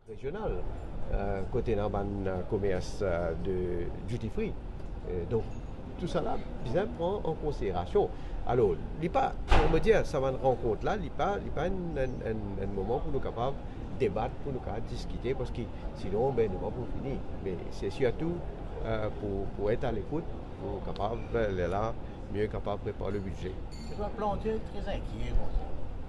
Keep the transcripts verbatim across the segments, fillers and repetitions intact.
Rezional, eh, kot ena bann, eh, komers, eh, de duty free. Eh, donk, tousala bizin pran an konsiderasion. Alor, li pa, kouma mo dir, sa bann rankont la, li pa, li pa enn, enn, enn, enn moman pou nou kapav debat, pou nou kapav diskite, parski sinon, be, nou pa pou fini. Me se sirtou, eh, pou, pou et alekout, pou kapav, eh, lerla, mie kapav prepar le bidze. Sirtou bann planter tre inkiet koumsa.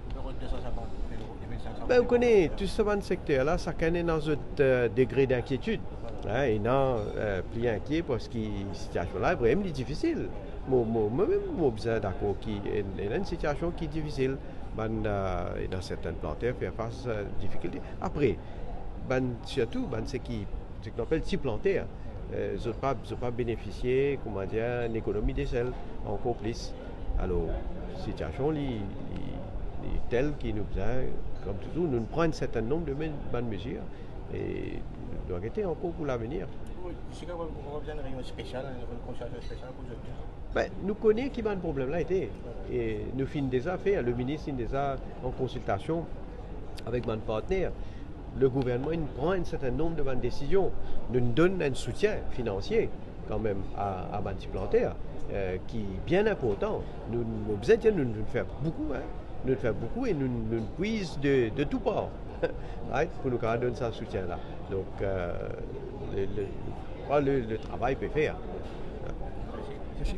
Tou sa bann, de mil senk san. Be, ou kone, tou sa bann sekter la, sakenn ena zot, eh, degre dinkietid. Hein, ena, eh, pli inkiet parski sitiasion la, vremem, li difisil. Mo, mo, mo mem, mo bizin dakor ki ena, ena enn sitiasion ki difisil. Bann, eh, ena sertin planter fer fas, eh, difikilte. Apre, bann, sirtou, bann seki, seki nou apel ti planter, eh, zot pa, zot pa benefisie, kouma dir, enn ekonomi desel, ankor plis. Alor, sitiasion li, li, li tel ki nou bizin, kom touzour, nou pran enn sertin nonb de me-, bann mezir, e nou ava gete ankor pou lavenir. Wi, si kan nou bizin enn reynion spesial, enn konsiltasion spesial pou zot tou. Be, nou kone ki bann problem la ete, e nou finn deza fer, le minis inn deza an konsiltasion avek bann partner. Le gouvernman inn pran enn sertin nonb de bann desizion. Nou donn enn soutien finansie kanmem a, a bann ti planter, eh, ki bien inportan. Nou, nou bizin dir, nou, nou fer boukou, hein. Nou fer boukou e nou, nou pwiz de, de tou par, right, pou nou kapav donn sa soutien la. Donk, eh, le, le, le, le travay pe fer. Mersi.